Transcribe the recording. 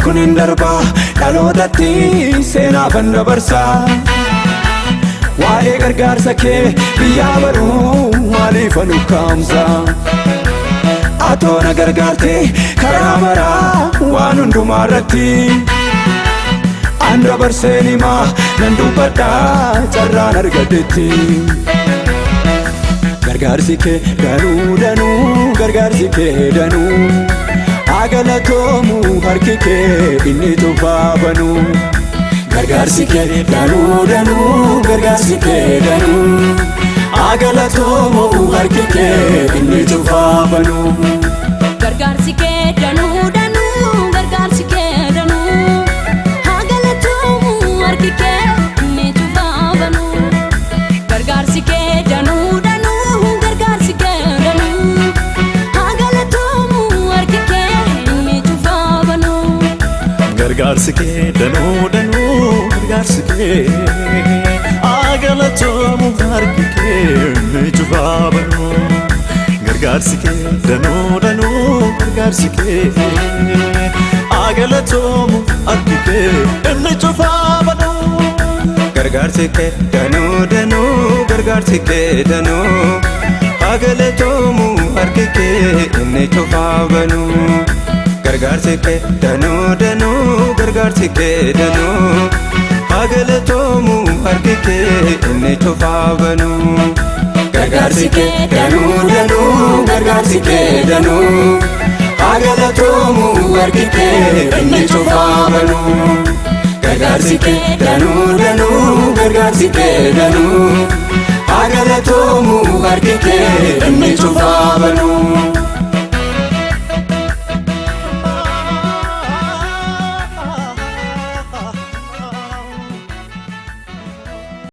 Kun hin darbaa, dhalootatti seenaafan dabarsaa. Waa'ee gargaarsa kee biyyaa baruu maaliifan ukkaamsa? Atoo na gargaarte karaa maraa waan hundumaa irratti. An dabarseen himaa, nan dubbadhaa carraan argadhetti. Gargaarsi kee danuu danuu, gargaarsi kee danuu. Haa galatoomu harki kee inni cufaa banuu. Gargaarsi kee danuu danuu, gargaarsi kee danuu. Haa galatoomu harki kee inni cufaa banuu. Gargaarsi kee danuu danuu, gargaarsi kee danuu. Haa galatoomu harki kee inni cufaa banuu. Gargaarsi kee danuu danuu, gargaarsi kee danuu. Haa galatoomu harki kee inni cufaa banuu. Gargaarsi kee danuu danuu, gargaarsi kee, haa galatoomu harki kee inni cufaa banuu. Gargaarsi kee danuu danuu, gargaarsi kee, haa galatoomu harki kee inni cufaa banuu. Gargaarsi kee danuu danuu, gargaarsi kee danuu. Haa galatoomu harki kee inni cufaa banuu. Gargaarsi kee danuu danuu, gargaarsi kee danuu. Haa galatoomu harki kee inni cufaa banuu. Gargaarsi kee danuu danuu, gargaarsi kee danuu. Haa galatoomu harki kee inni cufaa banuu. Gargaarsi kee danuu danuu, gargaarsi kee danuu. Haa galatoomu harki kee inni cufaa banuu.